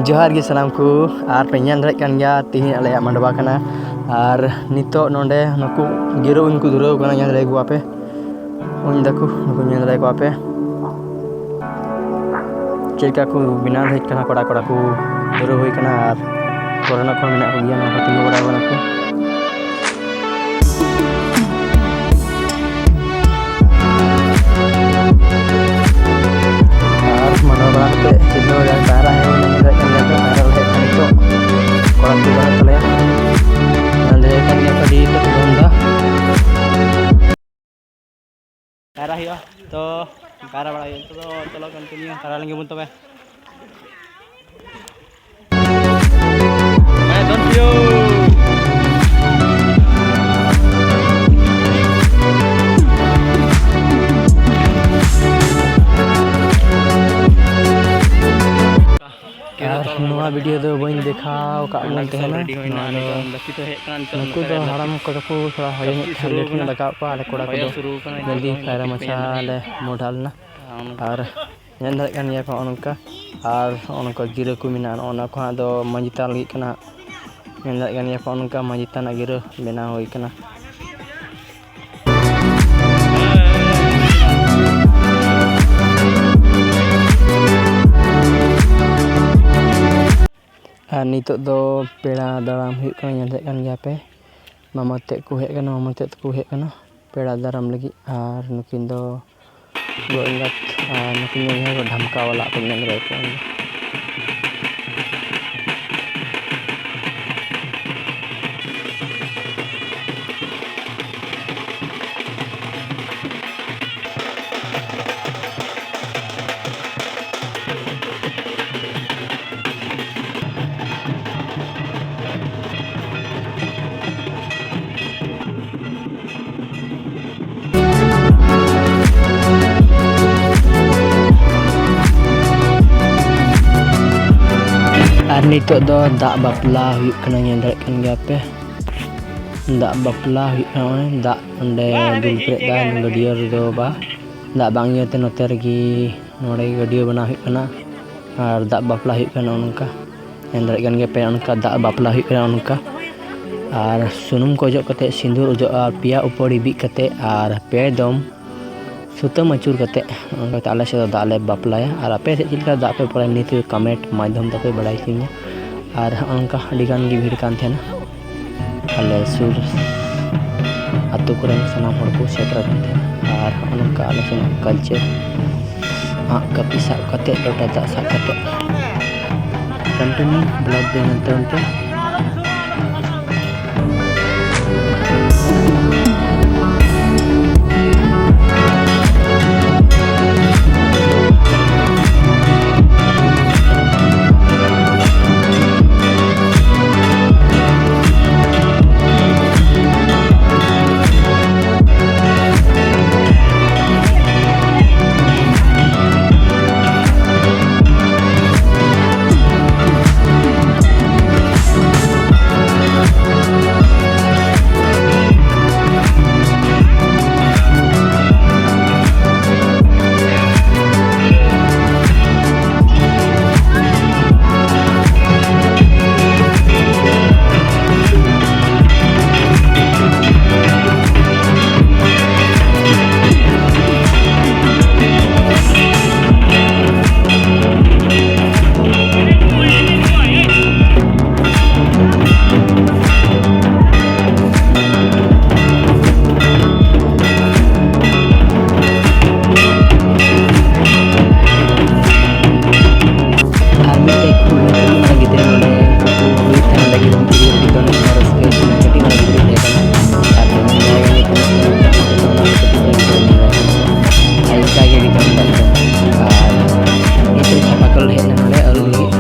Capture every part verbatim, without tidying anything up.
ᱡᱚᱦᱟᱨ ᱜᱮ ᱥᱟᱱᱟᱢ ᱠᱚ, ᱟᱨ ᱯᱮ ᱧᱮᱞ ᱫᱟᱲᱮᱭᱟᱜ ᱠᱟᱱ ᱜᱮᱭᱟ, ᱛᱮᱦᱮᱧ ᱟᱞᱮᱭᱟᱜ ᱢᱟᱰᱣᱟ ᱠᱟᱱᱟ᱾ ᱟᱨ ᱱᱤᱛᱚᱜ ᱱᱚᱰᱮ ᱱᱩᱠᱩ ᱜᱤᱨᱟᱹ ᱩᱧ ᱠᱚ ᱫᱷᱩᱨᱟᱹᱣ ᱠᱟᱱᱟ, ᱧᱮᱞ ᱫᱟᱲᱮᱭᱟᱠᱚᱣᱟ ᱯᱮ, ᱩᱧ ᱫᱟᱠᱚ, ᱱᱩᱠᱩ ᱧᱮᱞ ᱫᱟᱲᱮᱭᱟᱠᱚᱣᱟ ᱯᱮ᱾ ᱪᱮᱫ ᱞᱮᱠᱟ ᱠᱚ ᱵᱮᱱᱟᱣ ᱦᱮᱡ ᱠᱟᱱᱟ, ᱠᱚᱲᱟ ᱠᱚᱲᱟ ᱠᱚ ᱫᱷᱩᱨᱟᱹᱣ ᱦᱩᱭ ᱠᱟᱱᱟ, ᱟᱨ ᱠᱚᱨᱮᱱᱟᱜ ᱠᱚ ᱢᱮᱱᱟᱜ ᱠᱚᱜᱮᱭᱟ, ᱱᱚᱣᱟ ᱠᱚ ᱛᱤᱸᱜᱩ ᱵᱟᱲᱟ ᱠᱟᱱᱟ ᱠᱚ᱾ ᱟᱨ ᱢᱟᱰᱣᱟ ᱵᱟᱲᱟ ᱠᱟᱛᱮ ᱪᱤᱞᱞᱟᱹ ᱵᱟᱡᱟᱨ ᱯᱟᱭᱨᱟ ᱦᱮᱡ ᱦᱩᱭ ᱞᱮᱱ ᱜᱮ ᱛᱟᱦᱮᱸ ᱠᱟᱱ ᱜᱮᱭᱟ, ᱛᱚ ᱯᱟᱭᱨᱟ ᱞᱮ ᱦᱮᱡ ᱠᱟᱱᱟ ᱱᱤᱛᱚᱜ᱾ ᱠᱚᱲᱟ ᱠᱚ ᱵᱟᱹᱱᱩᱜ ᱛᱟᱞᱮᱭᱟ, ᱧᱮᱞ ᱫᱟᱲᱮᱭᱟᱜ ᱠᱟᱱ ᱜᱮᱭᱟ ᱯᱮ, ᱟᱹᱰᱤ ᱡᱳᱨ ᱠᱚ ᱫᱚᱱ ᱮᱫᱟ᱾ ᱯᱟᱭᱨᱟ ᱦᱩᱭᱩᱜᱼᱟ, ᱛᱚ ᱯᱟᱭᱨᱟ ᱵᱟᱲᱟ ᱦᱩᱭᱩᱜᱼᱟ᱾ ᱱᱤᱛᱚᱜ ᱫᱚ ᱪᱚᱞᱚ continue ᱯᱟᱭᱨᱟ ᱞᱮᱱ ᱜᱮᱵᱚᱱ ᱛᱚᱵᱮ᱾ ᱦᱮᱸ, ᱫᱚᱱ ᱦᱩᱭᱩᱜ᱾ ᱟᱨ ᱱᱚᱣᱟ video ᱫᱚ ᱵᱟᱹᱧ ᱫᱮᱠᱷᱟᱣ ᱠᱟᱜ ᱵᱚᱱ ᱛᱟᱦᱮᱱᱟ᱾ ᱱᱚᱣᱟ ᱫᱚ ᱱᱩᱠᱩ ᱫᱚ ᱦᱟᱲᱟᱢ ᱠᱚᱫᱚ ᱠᱚ ᱛᱷᱚᱲᱟ ᱦᱚᱭᱚ ᱧᱚᱜ, ᱞᱮᱴ ᱧᱚᱜ ᱞᱟᱜᱟᱣ ᱠᱚᱣᱟ, ᱟᱞᱮ ᱠᱚᱲᱟ ᱠᱚᱫᱚ ᱡᱚᱞᱫᱤ ᱯᱟᱭᱨᱟ ᱢᱟᱪᱷᱟ ᱞᱮ ᱢᱚᱦᱰᱟ ᱞᱮᱱᱟ᱾ ᱟᱨ ᱧᱮᱞ ᱫᱟᱲᱮᱭᱟᱜ ᱠᱟᱱ ᱜᱮᱭᱟ ᱯᱮ ᱱᱚᱜᱼᱚ ᱱᱚᱝᱠᱟ, ᱟᱨ ᱱᱚᱜᱼᱚ ᱱᱚᱝᱠᱟ ᱜᱤᱨᱟᱹ ᱠᱚ ᱢᱮᱱᱟᱜᱼᱟ, ᱱᱚᱜᱼᱚ ᱱᱚᱣᱟ ᱠᱚ ᱦᱟᱸᱜ ᱫᱚ ᱢᱟᱹᱡᱷᱤ ᱛᱷᱟᱱ ᱞᱟᱹᱜᱤᱫ ᱠᱟᱱᱟ ᱦᱟᱸᱜ᱾ ᱧᱮᱞ ᱫᱟᱲᱮᱭᱟᱜ ᱠᱟᱱ ᱜᱮᱭᱟ ᱯᱮ, ᱱᱚᱜᱼᱚ ᱱᱚᱝᱠᱟ ᱢᱟᱹᱡᱷᱤ ᱛᱷᱟᱱ ᱨᱮᱱᱟᱜ ᱜᱤᱨᱟᱹ ᱵᱮᱱᱟᱣ ᱦᱩᱭ ᱠᱟᱱᱟ᱾ ᱟᱨ ᱱᱤᱛᱚᱜ ᱫᱚ ᱯᱮᱲᱟ ᱫᱟᱨᱟᱢ ᱦᱩᱭᱩᱜ ᱠᱟᱱᱟ, ᱧᱮᱞ ᱫᱟᱲᱮᱭᱟᱜ ᱠᱟᱱ ᱜᱮᱭᱟ ᱯᱮ, ᱢᱟᱢᱟ ᱛᱮᱫ ᱠᱚ ᱦᱮᱡ ᱟᱠᱟᱱᱟ, ᱢᱟᱢᱟ ᱛᱮᱫ ᱛᱟᱠᱚ ᱦᱮᱡ ᱟᱠᱟᱱᱟ ᱯᱮᱲᱟ ᱫᱟᱨᱟᱢ ᱞᱟᱹᱜᱤᱫ᱾ ᱟᱨ ᱱᱩᱠᱤᱱ ᱫᱚ ᱜᱚ ᱮᱸᱜᱟᱛ, ᱟᱨ ᱱᱩᱠᱤᱱ ᱫᱚ ᱡᱟᱦᱟᱸᱭ ᱠᱚ ᱰᱷᱟᱢᱠᱟ ᱵᱟᱞᱟ ᱠᱚ ᱧᱮᱞ ᱫᱟᱲᱮᱭᱟᱠᱚ ᱠᱟᱱ ᱜᱮᱭᱟ᱾ ᱟᱨ ᱱᱤᱛᱚᱜ ᱫᱚ ᱫᱟᱜ ᱵᱟᱯᱞᱟ ᱦᱩᱭᱩᱜ ᱠᱟᱱᱟ, ᱧᱮᱞ ᱫᱟᱲᱮᱭᱟᱜ ᱠᱟᱱ ᱜᱮᱭᱟ ᱯᱮ᱾ ᱫᱟᱜ ᱵᱟᱯᱞᱟ ᱦᱩᱭᱩᱜ ᱠᱟᱱᱟ, ᱱᱚᱜᱼᱚᱭ ᱫᱟᱜ ᱚᱸᱰᱮ ᱫᱩᱞ ᱯᱮᱨᱮᱡ ᱫᱟ, ᱜᱟᱹᱰᱭᱟᱹ ᱨᱮᱫᱚ ᱵᱟ, ᱫᱟᱜ ᱵᱟᱝ ᱤᱭᱟᱹᱛᱮ ᱱᱚᱛᱮ ᱨᱮᱜᱮ ᱱᱚᱰᱮ ᱜᱟᱹᱰᱭᱟᱹ ᱵᱮᱱᱟᱣ ᱦᱩᱭᱩᱜ ᱠᱟᱱᱟ᱾ ᱟᱨ ᱫᱟᱜ ᱵᱟᱯᱞᱟ ᱦᱩᱭᱩᱜ ᱠᱟᱱᱟ ᱱᱚᱜᱼᱚ ᱱᱚᱝᱠᱟ᱾ ᱧᱮᱞ ᱫᱟᱲᱮᱭᱟᱜ ᱠᱟᱱ ᱜᱮᱭᱟ ᱯᱮ, ᱚᱱᱠᱟ ᱫᱟᱜ ᱵᱟᱯᱞᱟ ᱦᱩᱭᱩᱜ ᱠᱟᱱᱟ ᱱᱚᱜᱼᱚ ᱱᱚᱝᱠᱟ᱾ ᱟᱨ ᱥᱩᱱᱩᱢ ᱠᱚ ᱚᱡᱚᱜ ᱠᱟᱛᱮ, ᱥᱤᱸᱫᱩᱨ ᱚᱡᱚᱜ ᱟᱨ ᱯᱮᱭᱟ ᱩᱯᱟᱹᱲᱤ ᱵᱤᱫ ᱠᱟᱛᱮ ᱟᱨ ᱯᱮ ᱫᱚᱢ ᱥᱩᱛᱟᱹᱢ ᱟᱹᱪᱩᱨ ᱠᱟᱛᱮ, ᱚᱱᱠᱟ ᱠᱟᱛᱮ ᱟᱞᱮ ᱥᱮᱫ ᱫᱚ ᱫᱟᱜ ᱞᱮ ᱵᱟᱯᱞᱟᱭᱟ᱾ ᱟᱨ ᱟᱯᱮ ᱥᱮᱫ ᱪᱮᱫ ᱞᱮᱠᱟ ᱫᱟᱜ ᱯᱮ ᱵᱟᱯᱞᱟᱭᱟ, ᱱᱤᱛ ᱠᱚᱢᱮᱱᱴ ᱢᱟᱫᱽᱫᱷᱚᱢ ᱛᱮᱯᱮ ᱵᱟᱲᱟᱭ ᱦᱚᱪᱚᱧᱟ᱾ ᱟᱨ ᱦᱚᱸᱜᱼᱚ ᱱᱚᱝᱠᱟ ᱟᱹᱰᱤ ᱜᱟᱱ ᱜᱮ ᱵᱷᱤᱲ ᱠᱟᱱ ᱛᱟᱦᱮᱱᱟ᱾ ᱟᱞᱮ ᱥᱩᱨ ᱟᱹᱛᱩ ᱠᱚᱨᱮᱱ ᱥᱟᱱᱟᱢ ᱦᱚᱲ ᱠᱚ ᱥᱮᱴᱮᱨ ᱟᱠᱟᱱ ᱛᱟᱦᱮᱱᱟ᱾ ᱟᱨ ᱦᱚᱸᱜᱼᱚ ᱱᱚᱝᱠᱟ ᱟᱞᱮ ᱥᱮᱱᱟᱜ ᱠᱟᱞᱪᱟᱨ, ᱟᱸᱜ ᱠᱟᱹᱯᱤ ᱥᱟᱵ ᱠᱟᱛᱮ, ᱞᱚᱴᱟ ᱫᱟᱜ ᱥᱟᱵ ᱠᱟᱛᱮ, ᱠᱚᱱᱴᱤᱱᱤᱭᱩ ᱵᱞᱚᱜ ᱫᱚ ᱧᱮᱞ ᱛᱟᱵᱚᱱ ᱯᱮ᱾ ᱟᱨ ᱢᱤᱫᱴᱮᱡ ᱠᱩᱲᱤ ᱦᱚᱯᱚᱱ ᱜᱤᱫᱽᱨᱟᱹ ᱱᱚᱰᱮ ᱩᱱᱠᱩ ᱦᱩᱭᱩᱜ ᱛᱟᱦᱮᱱ ᱞᱟᱹᱜᱤᱫ ᱩᱱᱠᱩ ᱟᱹᱰᱤ ᱫᱚᱢ ᱨᱟᱹᱥᱠᱟᱹ ᱠᱟᱹᱴᱤᱡ ᱢᱟᱨᱟᱝ ᱜᱤᱫᱽᱨᱟᱹ ᱛᱟᱦᱮᱸ ᱠᱟᱱᱟ᱾ ᱟᱨ ᱡᱮᱢᱚᱱ ᱱᱚᱣᱟ ᱜᱮ ᱱᱤᱛᱚᱜ ᱠᱟᱹᱴᱤᱡ ᱢᱟᱨᱟᱝ ᱜᱤᱫᱽᱨᱟᱹ ᱧᱮᱞ ᱧᱟᱢᱚᱜ ᱠᱟᱱᱟ᱾ ᱟᱨ ᱤᱱᱠᱟ ᱜᱮ ᱟᱹᱰᱤ ᱫᱚᱢ ᱫᱟᱲᱮ ᱫᱚ᱾ ᱟᱨ ᱱᱤᱛᱚᱜ ᱪᱷᱟᱯᱟ ᱠᱚᱞ ᱦᱮᱡ ᱞᱮᱱᱟ ᱱᱚᱰᱮ ᱟᱹᱜᱩ ᱞᱟᱹᱜᱤᱫ᱾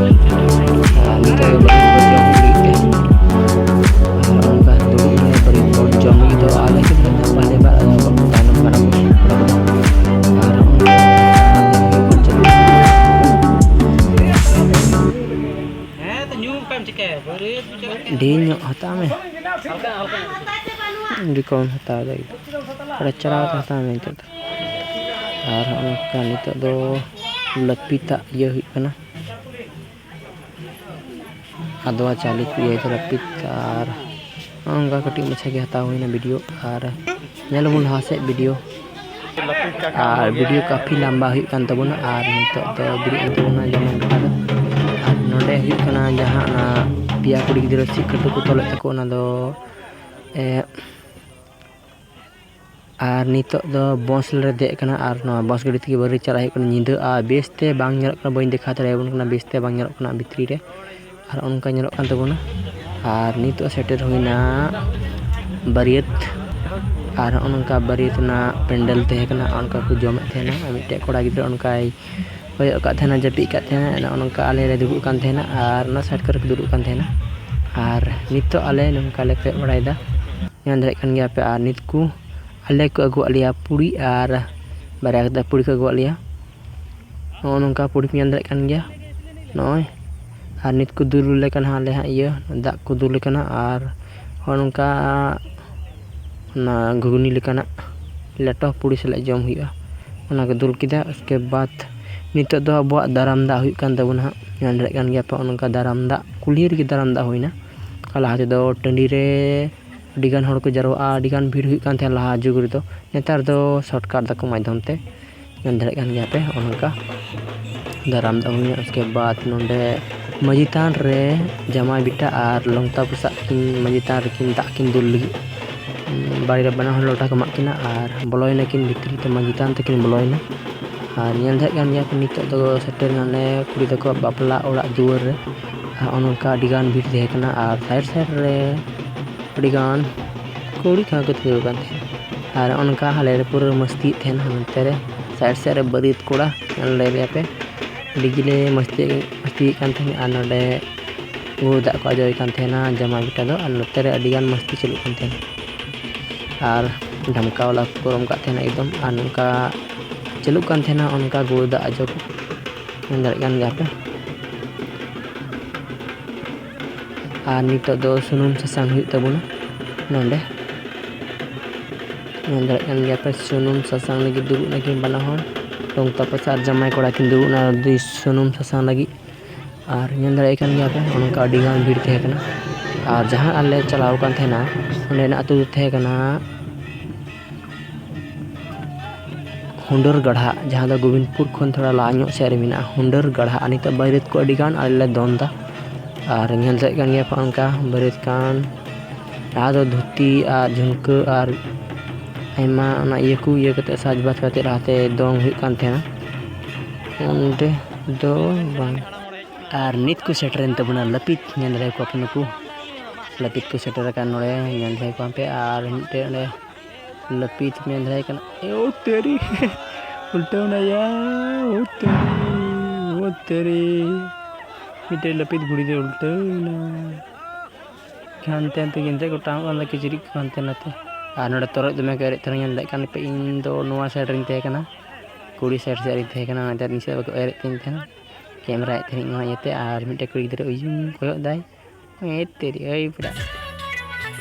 ᱟᱨ ᱱᱤᱛᱚᱜ ᱫᱚ ᱵᱟᱹᱲᱤᱡ ᱠᱚ ᱡᱚᱢ ᱞᱟᱹᱜᱤᱫ ᱛᱮ᱾ ᱟᱨ ᱚᱱᱠᱟ ᱫᱩᱲᱩᱵ ᱢᱮ, ᱵᱟᱹᱲᱤᱡ ᱠᱚ ᱡᱚᱢ ᱞᱟᱹᱜᱤᱫ ᱫᱚ ᱟᱞᱮ ᱴᱷᱮᱱ ᱫᱚ ᱯᱟᱦᱞᱮ ᱵᱟᱨ ᱟᱞᱮ ᱛᱟᱭᱱᱚᱢ ᱠᱟᱱᱟ ᱠᱚ ᱠᱚᱲᱟ ᱠᱚᱫᱚ᱾ ᱟᱨ ᱚᱱᱠᱟ ᱰᱷᱮᱨ ᱧᱚᱜ ᱦᱟᱛᱟᱣ ᱢᱮ᱾ ᱟᱹᱰᱤ ᱠᱚᱢ ᱦᱟᱛᱟᱣ ᱫᱟ ᱮᱠᱫᱚᱢ᱾ ᱟᱹᱰᱤ ᱪᱟᱞᱟᱣ ᱠᱟᱛᱮ ᱦᱟᱛᱟᱣ ᱢᱮ ᱱᱤᱛᱚᱜ ᱫᱚ᱾ ᱟᱨ ᱦᱚᱸᱜᱼᱚ ᱱᱚᱝᱠᱟ ᱱᱤᱛᱚᱜ ᱫᱚ ᱞᱟᱹᱯᱤᱛᱟᱜ ᱤᱭᱟᱹ ᱦᱩᱭᱩᱜ ᱠᱟᱱᱟ᱾ ᱟᱫᱣᱟ ᱪᱟᱣᱞᱮ ᱠᱚ ᱤᱭᱟᱹᱭ ᱛᱟᱞᱮ ᱯᱤᱴ ᱟᱨ ᱱᱚᱜᱼᱚ ᱱᱚᱝᱠᱟ ᱠᱟᱹᱴᱤᱡ ᱢᱟᱪᱷᱟ ᱜᱮ ᱦᱟᱛᱟᱣ ᱦᱩᱭᱱᱟ ᱵᱷᱤᱰᱤᱭᱳ᱾ ᱟᱨ ᱧᱮᱞ ᱟᱵᱚᱱ ᱞᱟᱦᱟ ᱥᱮᱫ ᱵᱷᱤᱰᱤᱭᱳ᱾ ᱟᱨ ᱵᱷᱤᱰᱤᱭᱳ ᱠᱟᱯᱷᱤ ᱞᱟᱢᱵᱟ ᱦᱩᱭᱩᱜ ᱠᱟᱱ ᱛᱟᱵᱚᱱᱟ᱾ ᱟᱨ ᱱᱤᱛᱚᱜ ᱫᱚ ᱵᱮᱨᱮᱫ ᱮᱱ ᱛᱟᱵᱚᱱᱟ ᱡᱟᱢᱟᱭ ᱠᱚᱲᱟ ᱫᱚ᱾ ᱟᱨ ᱱᱚᱰᱮ ᱦᱩᱭᱩᱜ ᱠᱟᱱᱟ ᱡᱟᱦᱟᱸ ᱚᱱᱟ ᱯᱮᱭᱟ ᱠᱩᱲᱤ ᱜᱤᱫᱽᱨᱟᱹ ᱪᱮᱫ ᱠᱟᱹᱴᱩ ᱠᱚ ᱛᱚᱞᱮᱫ ᱛᱟᱠᱚ, ᱚᱱᱟ ᱫᱚ ᱮ, ᱟᱨ ᱱᱤᱛᱚᱜ ᱫᱚ ᱵᱟᱥ ᱞᱮ ᱫᱮᱡ ᱠᱟᱱᱟ ᱟᱨ ᱱᱚᱣᱟ ᱵᱟᱥ ᱜᱟᱹᱰᱤ ᱛᱮᱜᱮ ᱵᱟᱨᱦᱮ ᱪᱟᱞᱟᱜ ᱦᱩᱭᱩᱜ ᱠᱟᱱᱟ᱾ ᱧᱤᱫᱟᱹ ᱟᱨ ᱵᱮᱥᱛᱮ ᱵᱟᱝ ᱧᱮᱞᱚᱜ ᱠᱟᱱᱟ, ᱵᱟᱹᱧ ᱫᱮᱠᱷᱟᱣ ᱫᱟᱲᱮᱭᱟᱵᱚᱱ ᱠᱟᱱᱟ, ᱵᱮᱥᱛᱮ ᱵᱟᱝ ᱧᱮᱞᱚᱜ ᱠᱟᱱᱟ ᱵᱷᱤᱛᱨᱤ ᱨᱮ᱾ ᱟᱨ ᱚᱱᱠᱟ ᱧᱮᱞᱚᱜ ᱠᱟᱱ ᱛᱟᱵᱚᱱᱟ᱾ ᱟᱨ ᱱᱤᱛᱚᱜ ᱥᱮᱴᱮᱨ ᱦᱩᱭᱱᱟ ᱵᱟᱹᱨᱭᱟᱹᱛ᱾ ᱟᱨ ᱱᱚᱜᱼᱚ ᱱᱚᱝᱠᱟ ᱵᱟᱹᱨᱭᱟᱹᱛ ᱨᱮᱱᱟᱜ ᱯᱮᱱᱰᱮᱞ ᱛᱟᱦᱮᱸ ᱠᱟᱱᱟ, ᱚᱱᱠᱟ ᱠᱚ ᱡᱚᱢᱮᱫ ᱛᱟᱦᱮᱱᱟ᱾ ᱟᱨ ᱢᱤᱫᱴᱮᱡ ᱠᱚᱲᱟ ᱜᱤᱫᱽᱨᱟᱹ ᱚᱱᱠᱟᱭ ᱠᱚᱭᱚᱜ ᱟᱠᱟᱫ ᱛᱟᱦᱮᱱᱟ, ᱡᱟᱹᱯᱤᱫ ᱟᱠᱟᱫ ᱛᱟᱦᱮᱱᱟ᱾ ᱱᱚᱜᱼᱚ ᱱᱚᱝᱠᱟ ᱟᱞᱮ ᱞᱮ ᱫᱩᱲᱩᱵ ᱠᱟᱱ ᱛᱟᱦᱮᱱᱟ ᱟᱨ ᱚᱱᱟ ᱥᱟᱭᱤᱰ ᱠᱚᱨᱮ ᱠᱚ ᱫᱩᱲᱩᱵ ᱠᱟᱱ ᱛᱟᱦᱮᱱᱟ᱾ ᱟᱨ ᱱᱤᱛᱚᱜ ᱟᱞᱮ ᱱᱚᱝᱠᱟ ᱞᱮ ᱠᱚᱭᱚᱜ ᱵᱟᱲᱟᱭᱮᱫᱟ, ᱧᱮᱞ ᱫᱟᱲᱮᱭᱟᱜ ᱠᱟᱱ ᱜᱮᱭᱟ ᱯᱮ᱾ ᱟᱨ ᱱᱤᱛ ᱠᱚ ᱟᱞᱮ ᱠᱚ ᱟᱹᱜᱩᱣᱟᱫ ᱞᱮᱭᱟ ᱯᱩᱲᱤ ᱟᱨ ᱵᱟᱨᱭᱟ ᱠᱟᱛᱮ ᱯᱩᱲᱤ ᱠᱚ ᱟᱹᱜᱩᱣᱟᱫ ᱞᱮᱭᱟ᱾ ᱱᱚᱜᱼᱚ ᱱᱚᱝᱠᱟ ᱯᱩᱲᱤ ᱯᱮ ᱧᱮᱞ ᱫᱟᱲᱮᱭᱟᱜ ᱠᱟᱱ ᱜᱮᱭᱟ ᱱᱚᱜᱼᱚᱭ᱾ ᱟᱨ ᱱᱤᱛ ᱠᱚ ᱫᱩᱞ ᱟᱞᱮ ᱠᱟᱱᱟ ᱦᱟᱸᱜ ᱟᱞᱮ ᱦᱟᱸᱜ ᱤᱭᱟᱹ ᱫᱟᱜ ᱠᱚ ᱫᱩᱞ ᱟᱠᱟᱱᱟ᱾ ᱟᱨ ᱱᱚᱜᱼᱚ ᱱᱚᱝᱠᱟ ᱚᱱᱟ ᱜᱷᱩᱜᱽᱱᱤ ᱞᱮᱠᱟᱱᱟᱜ ᱞᱮᱴᱚ ᱯᱩᱲᱤ ᱥᱟᱞᱟᱜ ᱡᱚᱢ ᱦᱩᱭᱩᱜᱼᱟ, ᱚᱱᱟ ᱠᱚ ᱫᱩᱞ ᱠᱮᱫᱟ᱾ ᱩᱥᱠᱮ ᱵᱟᱫ ᱱᱤᱛᱚᱜ ᱫᱚ ᱟᱵᱚᱣᱟᱜ ᱫᱟᱨᱟᱢ ᱫᱟᱜ ᱦᱩᱭᱩᱜ ᱠᱟᱱ ᱛᱟᱵᱚᱱᱟ ᱦᱟᱸᱜ, ᱧᱮᱞ ᱫᱟᱲᱮᱭᱟᱜ ᱠᱟᱱ ᱜᱮᱭᱟ ᱯᱮ᱾ ᱱᱚᱜᱼᱚ ᱱᱚᱝᱠᱟ ᱫᱟᱨᱟᱢ ᱫᱟᱜ ᱠᱩᱞᱦᱤ ᱨᱮᱜᱮ ᱫᱟᱨᱟᱢ ᱫᱟᱜ ᱦᱩᱭᱱᱟ᱾ ᱟᱨ ᱞᱟᱦᱟ ᱛᱮᱫᱚ ᱴᱟᱺᱰᱤ ᱨᱮ ᱟᱹᱰᱤᱜᱟᱱ ᱦᱚᱲ ᱠᱚ ᱡᱟᱨᱣᱟᱜᱼᱟ, ᱟᱹᱰᱤᱜᱟᱱ ᱵᱷᱤᱲ ᱦᱩᱭᱩᱜ ᱠᱟᱱ ᱛᱟᱦᱮᱸᱫ ᱞᱟᱦᱟ ᱡᱩᱜᱽ ᱨᱮᱫᱚ᱾ ᱱᱮᱛᱟᱨ ᱫᱚ ᱥᱚᱨᱴᱠᱟᱴ ᱫᱟᱠᱚ ᱢᱟᱫᱽᱫᱷᱚᱢ ᱛᱮ, ᱧᱮᱞ ᱫᱟᱲᱮᱭᱟᱜ ᱠᱟᱱ ᱜᱮᱭᱟ ᱯᱮ᱾ ᱚᱱᱠᱟ ᱫᱟᱨᱟᱢ ᱫᱟᱜ ᱦᱩᱭᱱᱟ᱾ ᱩᱥᱠᱮ ᱵᱟᱫ ᱱᱚᱰᱮ ᱢᱟᱹᱡᱷᱤ ᱛᱷᱟᱱ ᱨᱮ ᱡᱟᱢᱟᱭ ᱵᱮᱴᱟ ᱟᱨ ᱞᱚᱝᱛᱟ ᱯᱚᱥᱟᱜ ᱠᱤᱱ ᱢᱟᱹᱡᱷᱤ ᱛᱷᱟᱱ ᱨᱮᱠᱤᱱ ᱫᱟᱜ ᱠᱤᱱ ᱫᱩᱞ ᱞᱟᱹᱜᱤᱫ᱾ ᱵᱟᱲᱮ ᱨᱮ ᱵᱟᱱᱟ ᱦᱚᱲ ᱞᱚᱴᱟ ᱠᱚ ᱮᱢᱟᱜ ᱠᱤᱱᱟ ᱟᱨ ᱵᱚᱞᱚᱭᱮᱱᱟ ᱠᱤᱱ ᱵᱷᱤᱛᱨᱤ ᱛᱮ, ᱢᱟᱹᱡᱷᱤ ᱛᱷᱟᱱ ᱛᱮᱠᱤᱱ ᱵᱚᱞᱚᱭᱮᱱᱟ᱾ ᱟᱨ ᱧᱮᱞ ᱫᱟᱲᱮᱭᱟᱜ ᱠᱟᱱ ᱜᱮᱭᱟ ᱯᱮ, ᱱᱤᱛᱚᱜ ᱫᱚ ᱥᱮᱴᱮᱨ ᱱᱟᱞᱮ ᱠᱩᱲᱤ ᱛᱟᱠᱚᱣᱟᱜ ᱵᱟᱯᱞᱟ ᱚᱲᱟᱜ ᱫᱩᱣᱟᱹᱨ ᱨᱮ᱾ ᱟᱨ ᱱᱚᱜᱼᱚ ᱱᱚᱝᱠᱟ ᱟᱹᱰᱤᱜᱟᱱ ᱵᱷᱤᱲ ᱛᱟᱦᱮᱸ ᱠᱟᱱᱟ ᱟᱨ ᱥᱟᱭᱤᱰ ᱥᱟᱭᱤᱰ ᱨᱮ ᱟᱹᱰᱤᱜᱟᱱ ᱠᱩᱲᱤ ᱠᱚᱦᱚᱸ ᱠᱚ ᱛᱤᱸᱜᱩ ᱟᱠᱟᱱ ᱛᱟᱦᱮᱸᱫ᱾ ᱟᱨ ᱚᱱᱠᱟ ᱟᱞᱮ ᱞᱮ ᱯᱩᱨᱟᱹ ᱢᱟᱹᱥᱛᱤᱭᱮᱫ ᱛᱟᱦᱮᱱᱟ ᱱᱚᱛᱮ ᱨᱮ, ᱥᱟᱭᱤᱰ ᱥᱟᱭᱤᱰ ᱨᱮ ᱵᱟᱹᱨᱭᱟᱹᱛ ᱠᱚᱲᱟ ᱧᱮᱞ ᱞᱟᱹᱭ ᱞᱮᱭᱟ ᱯᱮ, ᱟᱹᱰᱤ ᱜᱮᱞᱮ ᱢᱟᱹᱥᱛᱤ ᱢᱟᱹᱥᱛᱤᱭᱮᱫ ᱠᱟᱱ ᱛᱟᱦᱮᱱᱟ᱾ ᱟᱨ ᱱᱚᱰᱮ ᱜᱩᱲ ᱫᱟᱜ ᱠᱚ ᱟᱡᱚᱭᱮᱫ ᱠᱟᱱ ᱛᱟᱦᱮᱱᱟ ᱡᱟᱢᱟᱭ ᱵᱮᱴᱟ ᱫᱚ, ᱟᱨ ᱱᱚᱛᱮ ᱨᱮ ᱟᱹᱰᱤᱜᱟᱱ ᱢᱟᱹᱥᱛᱤ ᱪᱟᱹᱞᱩᱜ ᱠᱟᱱ ᱛᱟᱦᱮᱱᱟ᱾ ᱟᱨ ᱰᱷᱟᱢᱠᱟ ᱵᱟᱞᱟ ᱠᱚ ᱯᱟᱨᱚᱢ ᱠᱟᱜ ᱛᱟᱦᱮᱱᱟ ᱮᱠᱫᱚᱢ, ᱟᱨ ᱱᱚᱝᱠᱟ ᱪᱟᱹᱞᱩᱜ ᱠᱟᱱ ᱛᱟᱦᱮᱱᱟ ᱚᱱᱠᱟ ᱜᱩᱲ ᱫᱟᱜ ᱟᱡᱚ ᱠᱚ, ᱧᱮᱞ ᱫᱟᱲᱮᱭᱟᱜ ᱠᱟᱱ ᱜᱮᱭᱟ ᱯᱮ᱾ ᱟᱨ ᱱᱤᱛᱚᱜ ᱫᱚ ᱥᱩᱱᱩᱢ ᱥᱟᱥᱟᱝ ᱦᱩᱭᱩᱜ ᱛᱟᱵᱚᱱᱟ ᱱᱚᱰᱮ᱾ ᱧᱮᱞ ᱫᱟᱲᱮᱭᱟᱜ ᱠᱟᱱ ᱜᱮᱭᱟ ᱯᱮ, ᱥᱩᱱᱩᱢ ᱥᱟᱥᱟᱝ ᱞᱟᱹᱜᱤᱫ ᱫᱩᱲᱩᱵ ᱱᱟᱠᱤᱱ ᱵᱟᱱᱟ ᱦᱚᱲ᱾ ᱞᱚᱝᱛᱟ ᱯᱚᱥᱟ ᱟᱨ ᱡᱟᱢᱟᱭ ᱠᱚᱲᱟ ᱠᱤᱱ ᱫᱩᱲᱩᱵ ᱮᱱᱟ ᱫᱩᱭ ᱥᱩᱱᱩᱢ ᱥᱟᱥᱟᱝ ᱞᱟᱹᱜᱤᱫ᱾ ᱟᱨ ᱧᱮᱞ ᱫᱟᱲᱮᱭᱟᱜ ᱠᱟᱱ ᱜᱮᱭᱟ ᱯᱮ, ᱚᱱᱠᱟ ᱟᱹᱰᱤ ᱜᱟᱱ ᱵᱷᱤᱲ ᱛᱟᱦᱮᱸ ᱠᱟᱱᱟ᱾ ᱟᱨ ᱡᱟᱦᱟᱸ ᱟᱞᱮ ᱪᱟᱞᱟᱣ ᱟᱠᱟᱱ ᱛᱟᱦᱮᱱᱟ, ᱚᱸᱰᱮᱱᱟᱜ ᱟᱹᱛᱩ ᱫᱚ ᱛᱟᱦᱮᱸ ᱠᱟᱱᱟ ᱦᱩᱰᱟᱹᱨ ᱜᱟᱲᱦᱟ, ᱡᱟᱦᱟᱸ ᱫᱚ ᱜᱳᱵᱤᱱᱫᱽᱯᱩᱨ ᱠᱷᱚᱱ ᱛᱷᱚᱲᱟ ᱞᱟᱦᱟ ᱧᱚᱜ ᱥᱮᱫ ᱨᱮ ᱢᱮᱱᱟᱜᱼᱟ, ᱦᱩᱰᱟᱹᱨ ᱜᱟᱲᱦᱟ᱾ ᱟᱨ ᱱᱤᱛᱚᱜ ᱵᱟᱹᱨᱭᱟᱹᱛ ᱠᱚ ᱟᱹᱰᱤ ᱜᱟᱱ ᱟᱞᱮ ᱞᱮ ᱫᱚᱱ ᱮᱫᱟ᱾ ᱟᱨ ᱧᱮᱞ ᱫᱟᱲᱮᱭᱟᱜ ᱠᱟᱱ ᱜᱮᱭᱟ ᱯᱮ ᱚᱱᱠᱟ ᱵᱟᱹᱨᱭᱟᱹᱛ ᱠᱟᱱ, ᱞᱟᱦᱟ ᱫᱚ ᱫᱷᱩᱛᱤ ᱟᱨ ᱡᱷᱩᱢᱠᱟᱹ ᱟᱨ ᱟᱭᱢᱟ ᱚᱱᱟ ᱤᱭᱟᱹ ᱠᱚ ᱤᱭᱟᱹ ᱠᱟᱛᱮ ᱥᱟᱡᱽᱵᱟᱡᱽ ᱠᱟᱛᱮ ᱞᱟᱦᱟᱛᱮ ᱫᱚᱝ ᱦᱩᱭᱩᱜ ᱠᱟᱱ ᱛᱟᱦᱮᱱᱟ᱾ ᱚᱸᱰᱮ ᱫᱚ ᱵᱟᱝ᱾ ᱟᱨ ᱱᱤᱛ ᱠᱚ ᱥᱮᱴᱮᱨᱮᱱ ᱛᱟᱵᱚᱱᱟ ᱞᱟᱹᱯᱤᱛ, ᱧᱮᱞ ᱫᱟᱲᱮᱭᱟᱠᱚᱣᱟ ᱯᱮ ᱱᱩᱠᱩ ᱞᱟᱹᱯᱤᱛ ᱠᱚ ᱥᱮᱴᱮᱨ ᱟᱠᱟᱱ ᱱᱚᱰᱮ, ᱧᱮᱞ ᱫᱟᱲᱮᱭᱟᱠᱚᱣᱟ ᱯᱮ᱾ ᱟᱨ ᱢᱤᱫᱴᱮᱡ ᱚᱸᱰᱮ ᱞᱟᱹᱯᱤᱛ ᱢᱮᱱ ᱫᱟᱲᱮᱭᱟᱜ ᱠᱟᱱᱟ, ᱮ, ᱳ ᱛᱮᱨᱤ, ᱩᱞᱴᱟᱹᱣ ᱱᱟᱭᱟ, ᱳ ᱛᱮᱨᱤ, ᱳ ᱛᱮᱨᱤ, ᱢᱤᱫᱴᱮᱡ ᱞᱟᱹᱯᱤᱛ ᱜᱷᱩᱲᱤ ᱫᱚ ᱩᱞᱴᱟᱹᱣ ᱮᱱᱟ᱾ ᱦᱟᱱᱛᱮ ᱱᱟᱛᱮ ᱜᱮ ᱮᱱᱛᱮ ᱜᱚᱴᱟᱣ ᱠᱟᱱ ᱫᱚ ᱠᱤᱪᱨᱤᱡ ᱠᱚ ᱦᱟᱱᱛᱮ ᱱᱟᱛᱮ᱾ ᱟᱨ ᱱᱚᱰᱮ ᱛᱚᱨᱚᱡ ᱫᱚᱢᱮ ᱠᱚ ᱮᱨᱮᱫ ᱛᱟᱦᱮᱱᱟ, ᱧᱮᱞ ᱫᱟᱲᱮᱭᱟᱜ ᱠᱟᱱ ᱯᱮ, ᱤᱧ ᱫᱚ ᱱᱚᱣᱟ side ᱨᱤᱧ ᱛᱟᱦᱮᱸ ᱠᱟᱱᱟ, ᱠᱩᱲᱤ side ᱥᱮᱫ ᱨᱤᱧ ᱛᱟᱦᱮᱸ ᱠᱟᱱᱟ, ᱚᱱᱟᱛᱮ ᱤᱧ ᱥᱮᱫ ᱵᱟᱠᱚ ᱮᱨᱮᱫ ᱛᱤᱧ ᱛᱟᱦᱮᱱᱟ, ᱠᱮᱢᱨᱟᱭᱮᱫ ᱛᱟᱦᱮᱱᱤᱧ ᱱᱚᱣᱟ ᱤᱭᱟᱹᱛᱮ᱾ ᱟᱨ ᱢᱤᱫᱴᱮᱡ ᱠᱩᱲᱤ ᱜᱤᱫᱽᱨᱟᱹ ᱩᱭᱩᱝ ᱠᱚᱭᱚᱜ ᱫᱟᱭ, ᱮ ᱛᱮᱨᱤ, ᱟᱹᱭ ᱯᱮᱲᱟ᱾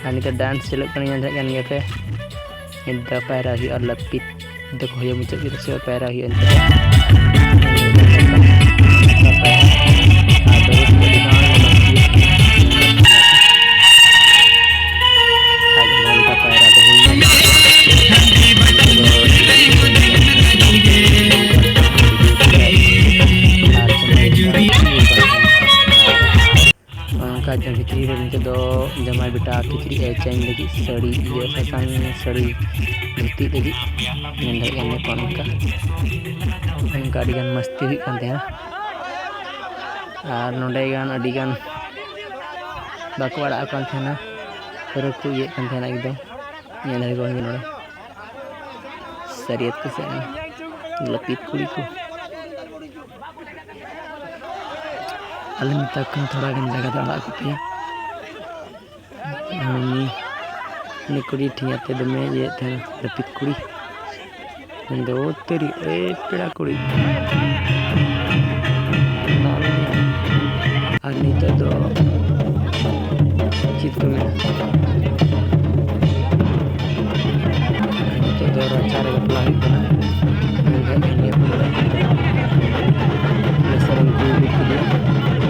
ᱟᱨ ᱱᱤᱛᱚᱜ dance ᱪᱟᱹᱞᱩᱜ ᱠᱟᱱᱟ, ᱧᱮᱞ ᱫᱟᱲᱮᱭᱟᱜ ᱠᱟᱱ ᱜᱮᱭᱟ ᱯᱮ᱾ ᱱᱤᱛ ᱫᱚ ᱯᱟᱭᱨᱟ ᱦᱩᱭᱩᱜᱼᱟ, ᱞᱟᱹᱯᱤᱛ ᱫᱚᱠᱚ ᱦᱩᱭᱩᱜ ᱢᱩᱪᱟᱹᱫ ᱠᱮᱫᱟ ᱥᱮ ᱯᱟᱭᱨᱟ ᱦᱩᱭᱩᱜᱼᱟ ᱱᱤᱛᱚᱜ᱾ ᱟᱨ ᱱᱚᱝᱠᱟ ᱯᱟᱭᱨᱟ ᱫᱚ ᱦᱩᱭ ᱮᱱᱟ᱾ ᱚᱱᱠᱟ ᱡᱟᱦᱟᱸ ᱵᱷᱤᱛᱨᱤ ᱨᱮ ᱱᱤᱛᱚᱜ ᱫᱚ ᱡᱟᱢᱟᱭ ᱵᱮᱴᱟ ᱠᱤᱪᱨᱤᱡ ᱮ change ᱞᱟᱹᱜᱤᱫ, ᱥᱟᱹᱲᱤ, ᱤᱭᱟᱹ, ᱥᱟᱥᱟᱝ ᱥᱟᱹᱲᱤ ᱫᱷᱩᱛᱤ ᱞᱟᱹᱜᱤᱫ᱾ ᱧᱮᱞ ᱫᱟᱲᱮᱭᱟᱜ ᱠᱟᱱ ᱜᱮᱭᱟ ᱯᱮ ᱚᱱᱠᱟ᱾ ᱚᱱᱠᱟ ᱟᱹᱰᱤᱜᱟᱱ ᱢᱟᱥᱛᱤ ᱦᱩᱭᱩᱜ ᱠᱟᱱ ᱛᱟᱦᱮᱱᱟ᱾ ᱟᱨ ᱱᱚᱰᱮ ᱜᱟᱱ ᱟᱹᱰᱤᱜᱟᱱ ᱵᱟᱠᱚ ᱟᱲᱟᱜ ᱟᱠᱟᱱ ᱛᱟᱦᱮᱱᱟ, ᱯᱩᱨᱟᱹ ᱠᱚ ᱤᱭᱟᱹᱜ ᱠᱟᱱ ᱛᱟᱦᱮᱱᱟ ᱮᱠᱫᱚᱢ᱾ ᱧᱮᱞ ᱫᱟᱲᱮ ᱠᱚᱣᱟ ᱱᱚᱰᱮ ᱥᱟᱹᱨᱤᱭᱟᱹᱛ ᱠᱚ ᱥᱮ ᱞᱟᱹᱯᱤᱛ ᱠᱩᱲᱤ ᱠᱚ᱾ ᱟᱞᱮ ᱢᱮᱛᱟ ᱠᱚ ᱠᱟᱱᱟ ᱛᱷᱚᱲᱟ ᱜᱟᱱ ᱡᱟᱭᱜᱟ ᱫᱚ ᱟᱲᱟᱜ ᱠᱚᱯᱮᱭᱟ᱾ ᱩᱱᱤ, ᱩᱱᱤ ᱠᱩᱲᱤ ᱴᱷᱮᱱ ᱟᱛᱮ ᱫᱚᱢᱮ ᱤᱭᱟᱹᱭᱮᱫ ᱛᱟᱦᱮᱱᱟ, ᱞᱟᱹᱯᱤᱛ ᱠᱩᱲᱤ᱾ ᱢᱮᱱᱫᱚ ᱛᱟᱹᱨᱤ, ᱮ ᱯᱮᱲᱟ ᱠᱩᱲᱤ᱾ ᱟᱨ ᱱᱤᱛᱚᱜ ᱫᱚ ᱪᱮᱫ ᱠᱚ ᱢᱮᱱᱟ? ᱱᱤᱛᱚᱜ ᱫᱚ ᱨᱟᱪᱟ ᱨᱮ ᱵᱟᱯᱞᱟ ᱦᱩᱭᱩᱜ ᱠᱟᱱᱟ᱾ ᱢᱮᱱᱠᱷᱟᱱ ᱤᱧ ᱦᱚᱯᱚᱱ ᱫᱚ ᱥᱮᱨᱮᱧ ᱠᱚ ᱩᱫᱩᱜ ᱠᱮᱫᱮᱭᱟ᱾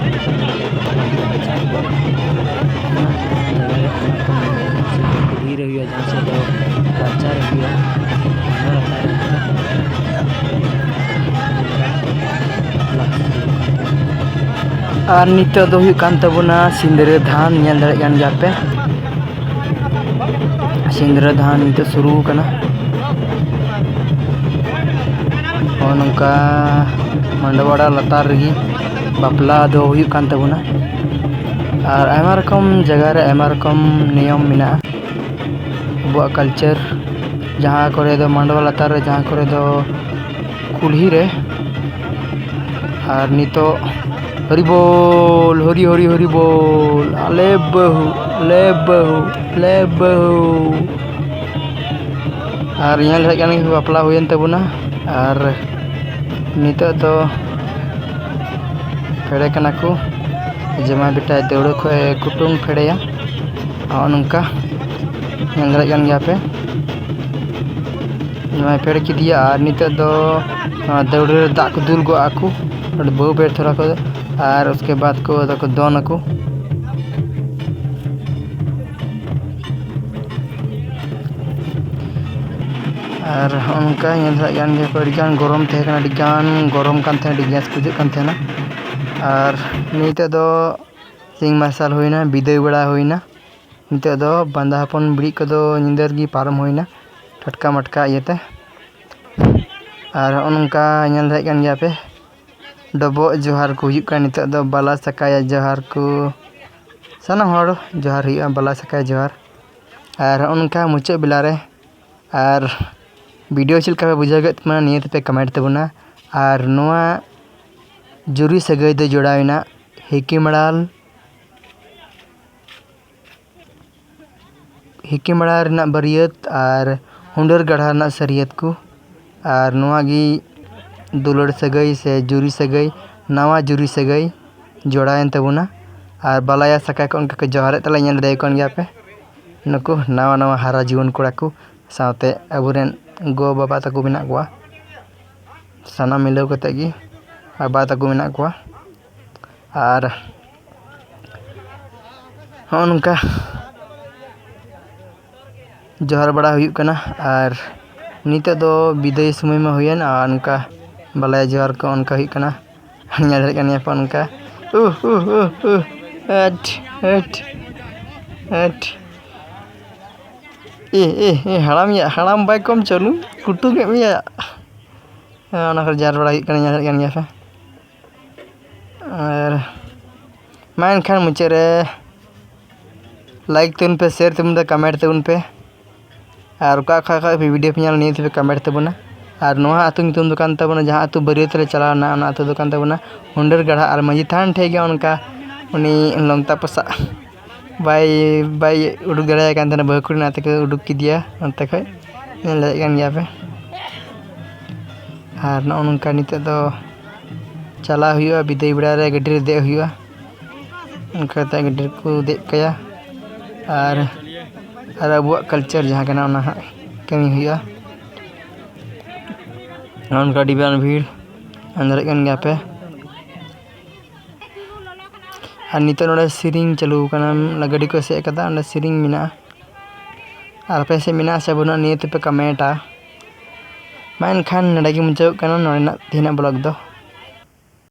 ᱟᱨ ᱱᱤᱛᱚᱜ ᱫᱚ ᱦᱩᱭᱩᱜ ᱠᱟᱱ ᱛᱟᱵᱚᱱᱟ ᱥᱤᱸᱫᱽᱨᱟᱹ ᱫᱟᱱ, ᱧᱮᱞ ᱫᱟᱲᱮᱭᱟᱜ ᱠᱟᱱ ᱜᱮᱭᱟ ᱯᱮ᱾ ᱥᱤᱸᱫᱽᱨᱟᱹ ᱫᱟᱱ ᱱᱤᱛᱚᱜ ᱥᱩᱨᱩ ᱠᱟᱱᱟ᱾ ᱱᱚᱜᱼᱚ ᱱᱚᱝᱠᱟ ᱢᱟᱱᱰᱣᱟᱲᱟ ᱞᱟᱛᱟᱨ ᱨᱮᱜᱮ ᱵᱟᱯᱞᱟ ᱫᱚ ᱦᱩᱭᱩᱜ ᱠᱟᱱ ᱛᱟᱵᱚᱱᱟ᱾ ᱟᱨ ᱟᱭᱢᱟ ᱨᱚᱠᱚᱢ ᱡᱟᱭᱜᱟ ᱨᱮ ᱟᱭᱢᱟ ᱨᱚᱠᱚᱢ ᱱᱤᱭᱚᱢ ᱢᱮᱱᱟᱜᱼᱟ᱾ ᱟᱵᱚᱣᱟᱜ culture, ᱡᱟᱦᱟᱸ ᱠᱚᱨᱮ ᱫᱚ ᱢᱟᱱᱰᱣᱟ ᱞᱟᱛᱟᱨ ᱨᱮ, ᱡᱟᱦᱟᱸ ᱠᱚᱨᱮ ᱫᱚ ᱠᱩᱞᱦᱤ ᱨᱮ᱾ ᱟᱨ ᱱᱤᱛᱚᱜ ᱦᱚᱨᱤ ᱵᱳᱞ, ᱦᱚᱨᱤ, ᱦᱚᱨᱤ, ᱦᱚᱨᱤ ᱵᱳᱞ, ᱟᱞᱮ ᱵᱟᱹᱦᱩ, ᱟᱞᱮ ᱵᱟᱹᱦᱩ, ᱟᱞᱮ ᱵᱟᱹᱦᱩ᱾ ᱟᱨ ᱧᱮᱞ ᱫᱟᱲᱮᱭᱟᱜ ᱠᱟᱱ ᱜᱮᱭᱟ, ᱵᱟᱯᱞᱟ ᱦᱩᱭᱮᱱ ᱛᱟᱵᱚᱱᱟ᱾ ᱟᱨ ᱱᱤᱛᱚᱜ ᱫᱚ ᱯᱷᱮᱰᱮ ᱠᱟᱱᱟ ᱠᱚ, ᱡᱟᱢᱟᱭ ᱵᱮᱴᱟᱭ ᱫᱟᱹᱣᱲᱟᱹ ᱠᱷᱚᱱ ᱮ ᱠᱩᱴᱩᱝ ᱯᱷᱮᱰᱮᱭᱟ᱾ ᱱᱚᱜᱼᱚ ᱱᱚᱝᱠᱟ ᱧᱮᱞ ᱫᱟᱲᱮᱭᱟᱜ ᱠᱟᱱ ᱜᱮᱭᱟ ᱯᱮ᱾ ᱱᱚᱣᱟᱭ ᱯᱷᱮᱰ ᱠᱮᱫᱮᱭᱟ ᱟᱨ ᱱᱤᱛᱚᱜ ᱫᱚ ᱱᱚᱣᱟ ᱫᱟᱹᱣᱲᱟᱹ ᱨᱮ ᱫᱟᱜ ᱠᱚ ᱫᱩᱞ ᱜᱚᱜ ᱟᱠᱚ, ᱚᱸᱰᱮ ᱵᱟᱹᱦᱩ ᱵᱮᱨ ᱛᱷᱚᱲᱟ ᱠᱚ, ᱟᱨ ᱩᱥᱠᱮ ᱵᱟᱫᱽ ᱠᱚ ᱟᱫᱚ ᱠᱚ ᱫᱚᱱ ᱟᱠᱚ᱾ ᱟᱨ ᱦᱚᱸᱜᱼᱚ ᱱᱚᱝᱠᱟ ᱧᱮᱞ ᱫᱟᱲᱮᱭᱟᱜ ᱠᱟᱱ ᱜᱮᱭᱟ ᱯᱮ, ᱟᱹᱰᱤᱜᱟᱱ ᱜᱚᱨᱚᱢ ᱛᱟᱦᱮᱸ ᱠᱟᱱᱟ, ᱟᱹᱰᱤᱜᱟᱱ ᱜᱚᱨᱚᱢ ᱠᱟᱱ ᱛᱟᱦᱮᱸᱱᱟ, ᱟᱹᱰᱤ ᱜᱮᱥ ᱵᱩᱡᱷᱟᱹᱜ ᱠᱟᱱ ᱛᱟᱦᱮᱸᱱᱟ᱾ ᱟᱨ ᱱᱤᱛᱚᱜ ᱫᱚ ᱥᱤᱧ ᱢᱟᱨᱥᱟᱞ ᱦᱩᱭᱱᱟ, ᱵᱤᱫᱟᱹᱭ ᱵᱮᱲᱟ ᱦᱩᱭᱱᱟ᱾ ᱱᱤᱛᱚᱜ ᱫᱚ ᱵᱟᱸᱫᱟ ᱦᱚᱯᱚᱱ ᱵᱤᱲᱤᱡ ᱠᱚᱫᱚ ᱧᱤᱫᱟᱹ ᱨᱮᱜᱮ ᱯᱟᱨᱚᱢ ᱦᱩᱭᱱᱟ, ᱴᱟᱴᱠᱟ ᱢᱟᱴᱠᱟ ᱤᱭᱟᱹᱛᱮ᱾ ᱟᱨ ᱦᱚᱸᱜᱼᱚ ᱱᱚᱝᱠᱟ ᱧᱮᱞ ᱫᱟᱲᱮᱭᱟᱜ ᱠᱟᱱ ᱜᱮᱭᱟ ᱯᱮ, ᱰᱚᱵᱚᱜ ᱡᱚᱦᱟᱨ ᱠᱚ ᱦᱩᱭᱩᱜ ᱠᱟᱱᱟ᱾ ᱱᱤᱛᱚᱜ ᱫᱚ ᱵᱟᱞᱟ ᱥᱟᱠᱟᱭᱟ ᱡᱚᱦᱟᱨ ᱠᱚ, ᱥᱟᱱᱟᱢ ᱦᱚᱲ ᱡᱚᱦᱟᱨ ᱦᱩᱭᱩᱜᱼᱟ, ᱵᱟᱞᱟ ᱥᱟᱠᱟᱭ ᱡᱚᱦᱟᱨ᱾ ᱟᱨ ᱦᱚᱸᱜᱼᱚ ᱱᱚᱝᱠᱟ ᱢᱩᱪᱟᱹᱫ ᱵᱮᱞᱟ ᱨᱮ᱾ ᱟᱨ video ᱪᱮᱫ ᱞᱮᱠᱟ ᱯᱮ ᱵᱩᱡᱷᱟᱹᱣ ᱠᱮᱫ ᱛᱟᱵᱚᱱᱟ, ᱱᱤᱭᱟᱹ ᱛᱮᱯᱮ comment ᱛᱟᱵᱚᱱᱟ᱾ ᱟᱨ ᱱᱚᱣᱟ ᱡᱩᱨᱤ ᱥᱟᱹᱜᱟᱹᱭ ᱫᱚ ᱡᱚᱲᱟᱣ ᱮᱱᱟ ᱦᱤᱠᱤᱢᱟᱲᱟᱞ, ᱦᱤᱠᱤᱢᱟᱲᱟ ᱨᱮᱱᱟᱜ ᱵᱟᱹᱨᱭᱟᱹᱛ ᱟᱨ ᱦᱩᱰᱟᱹᱨ ᱜᱟᱲᱦᱟ ᱨᱮᱱᱟᱜ ᱥᱟᱹᱨᱭᱟᱹᱛ ᱠᱚ᱾ ᱟᱨ ᱱᱚᱣᱟ ᱜᱮ ᱫᱩᱞᱟᱹᱲ ᱥᱟᱹᱜᱟᱹᱭ ᱥᱮ ᱡᱩᱨᱤ ᱥᱟᱹᱜᱟᱹᱭ, ᱱᱟᱣᱟ ᱡᱩᱨᱤ ᱥᱟᱹᱜᱟᱹᱭ ᱡᱚᱲᱟᱣᱮᱱ ᱛᱟᱵᱚᱱᱟ᱾ ᱟᱨ ᱵᱟᱞᱟᱭᱟ ᱥᱟᱠᱟᱭ ᱠᱚ ᱚᱱᱠᱟ ᱠᱚ ᱡᱚᱦᱟᱨᱮᱫ ᱛᱟᱞᱮ, ᱧᱮᱞ ᱫᱟᱲᱮᱭᱟᱠᱚ ᱠᱟᱱ ᱜᱮᱭᱟ ᱯᱮ᱾ ᱱᱩᱠᱩ ᱱᱟᱣᱟ ᱱᱟᱣᱟ ᱦᱟᱨᱟ ᱡᱩᱣᱟᱹᱱ ᱠᱚᱲᱟ ᱠᱚ ᱥᱟᱶᱛᱮ ᱟᱵᱚᱨᱮᱱ ᱜᱚ ᱵᱟᱵᱟ ᱛᱟᱠᱚ ᱢᱮᱱᱟᱜ ᱠᱚᱣᱟ, ᱥᱟᱱᱟᱢ ᱢᱤᱞᱟᱹᱣ ᱠᱟᱛᱮ ᱜᱮ ᱵᱟᱵᱟ ᱛᱟᱠᱚ ᱢᱮᱱᱟᱜ ᱠᱚᱣᱟ᱾ ᱟᱨ ᱦᱚᱸᱜᱼᱚ ᱱᱚᱝᱠᱟ ᱡᱚᱦᱟᱨ ᱵᱟᱲᱟ ᱦᱩᱭᱩᱜ ᱠᱟᱱᱟ᱾ ᱟᱨ ᱱᱤᱛᱚᱜ ᱫᱚ ᱵᱤᱫᱟᱹᱭ ᱥᱚᱢᱚᱭ ᱢᱟ ᱦᱩᱭᱮᱱ, ᱟᱨ ᱱᱚᱝᱠᱟ ᱵᱟᱞᱟᱭᱟ ᱡᱚᱦᱟᱨ ᱠᱚ ᱚᱱᱠᱟ ᱦᱩᱭᱩᱜ ᱠᱟᱱᱟ᱾ ᱧᱮᱞ ᱫᱟᱲᱮᱭᱟᱜ ᱠᱟᱱ ᱜᱮᱭᱟ ᱯᱮ ᱚᱱᱠᱟ᱾ ᱩᱦ, ᱩᱦ, ᱩᱦ, ᱩᱦ᱾ ᱦᱟᱹᱴ, ᱦᱟᱹᱴ, ᱦᱟᱹᱴ᱾ ᱮ, ᱮ, ᱮ, ᱦᱟᱲᱟᱢ ᱭᱟ, ᱦᱟᱲᱟᱢ ᱵᱟᱭ ᱠᱚᱢ ᱪᱚ, ᱱᱩᱭ ᱠᱩᱴᱩ ᱠᱮᱫ ᱢᱮᱭᱟ᱾ ᱦᱮᱸ, ᱚᱱᱟ ᱠᱚᱨᱮ ᱡᱟᱣᱨᱟ ᱵᱟᱲᱟ ᱦᱩᱭᱩᱜ ᱠᱟᱱᱟ, ᱧᱮᱞ ᱫᱟᱲᱮᱭᱟᱜ ᱠᱟᱱ ᱜᱮᱭᱟ ᱯᱮ᱾ ᱟᱨ ᱢᱟ ᱮᱱᱠᱷᱟᱱ ᱢᱩᱪᱟᱹᱫ ᱨᱮ like ᱛᱟᱵᱚᱱ ᱯᱮ, share ᱛᱟᱵᱚᱱ ᱯᱮ, comment ᱛᱟᱵᱚᱱ ᱯᱮ᱾ ᱟᱨ ᱚᱠᱟ, ᱚᱠᱟ, ᱚᱠᱟ video ᱯᱮ ᱧᱮᱞ, ᱱᱤᱭᱟᱹ ᱛᱮᱯᱮ comment ᱛᱟᱵᱚᱱᱟ᱾ ᱟᱨ ᱱᱚᱣᱟ ᱟᱹᱛᱩ ᱧᱩᱛᱩᱢ ᱫᱚ ᱠᱟᱱ ᱛᱟᱵᱚᱱᱟ, ᱡᱟᱦᱟᱸ ᱟᱹᱛᱩ ᱵᱟᱹᱨᱭᱟᱹᱛ ᱞᱮ ᱪᱟᱞᱟᱣ ᱞᱮᱱᱟ, ᱚᱱᱟ ᱟᱹᱛᱩ ᱫᱚ ᱠᱟᱱ ᱛᱟᱵᱚᱱᱟ ᱦᱩᱱᱰᱟᱹᱨ ᱜᱟᱲᱦᱟ᱾ ᱟᱨ ᱢᱟᱹᱡᱷᱤ ᱛᱷᱟᱱ ᱴᱷᱮᱡ ᱜᱮ ᱚᱱᱠᱟ ᱩᱱᱤ ᱞᱚᱝᱛᱟ ᱯᱚᱥᱟᱜ ᱵᱟᱭ, ᱵᱟᱭ ᱩᱰᱩᱠ ᱫᱟᱲᱮᱭᱟᱭ ᱠᱟᱱ ᱛᱟᱦᱮᱱᱟ, ᱵᱟᱹᱦᱩ ᱠᱩᱲᱤ, ᱚᱱᱟ ᱛᱮᱠᱚ ᱩᱰᱩᱠ ᱠᱮᱫᱮᱭᱟ ᱚᱱᱛᱮ ᱠᱷᱚᱡ, ᱧᱮᱞ ᱫᱟᱲᱮᱭᱟᱜ ᱠᱟᱱ ᱜᱮᱭᱟ ᱯᱮ᱾ ᱟᱨ ᱱᱚᱜᱼᱚ ᱱᱚᱝᱠᱟ ᱱᱤᱛᱚᱜ ᱫᱚ ᱪᱟᱞᱟᱣ ᱦᱩᱭᱩᱜᱼᱟ, ᱵᱤᱫᱟᱹᱭ ᱵᱮᱲᱟ ᱨᱮ ᱜᱟᱹᱰᱤ ᱨᱮ ᱫᱮᱡ ᱦᱩᱭᱩᱜᱼᱟ᱾ ᱚᱱᱠᱟ ᱠᱟᱛᱮ ᱜᱟᱹᱰᱤ ᱨᱮᱠᱚ ᱫᱮᱡ ᱠᱟᱭᱟ᱾ ᱟᱨ, ᱟᱨ ᱟᱵᱚᱣᱟᱜ culture ᱡᱟᱦᱟᱸ ᱠᱟᱱᱟ, ᱚᱱᱟ ᱦᱟᱸᱜ ᱠᱟᱹᱢᱤ ᱦᱩᱭᱩᱜᱼᱟ᱾ ᱱᱚᱜᱼᱚ ᱱᱚᱝᱠᱟ ᱟᱹᱰᱤ ᱜᱟᱱ ᱵᱷᱤᱲ, ᱧᱮᱞ ᱫᱟᱲᱮᱭᱟᱜ ᱠᱟᱱ ᱜᱮᱭᱟ ᱯᱮ᱾ ᱟᱨ ᱱᱤᱛᱚᱜ ᱱᱚᱰᱮ ᱥᱮᱨᱮᱧ ᱪᱟᱹᱞᱩ ᱟᱠᱟᱱᱟ, ᱚᱱᱟ ᱜᱟᱹᱰᱤ ᱠᱚ ᱮᱥᱮᱫ ᱟᱠᱟᱫᱟ, ᱚᱸᱰᱮ ᱥᱮᱨᱮᱧ ᱢᱮᱱᱟᱜᱼᱟ᱾ ᱟᱨ ᱟᱯᱮ ᱥᱮᱫ ᱢᱮᱱᱟᱜᱼᱟ ᱥᱮ ᱵᱟᱹᱱᱩᱜᱼᱟ, ᱱᱤᱭᱟᱹ ᱛᱮᱯᱮ comment ᱟ᱾ ᱢᱟ ᱮᱱᱠᱷᱟᱱ ᱱᱚᱰᱮ ᱜᱮ ᱢᱩᱪᱟᱹᱫᱚᱜ ᱠᱟᱱᱟ ᱱᱚᱰᱮᱱᱟᱜ ᱛᱮᱦᱮᱧᱟᱜ vlog ᱫᱚ᱾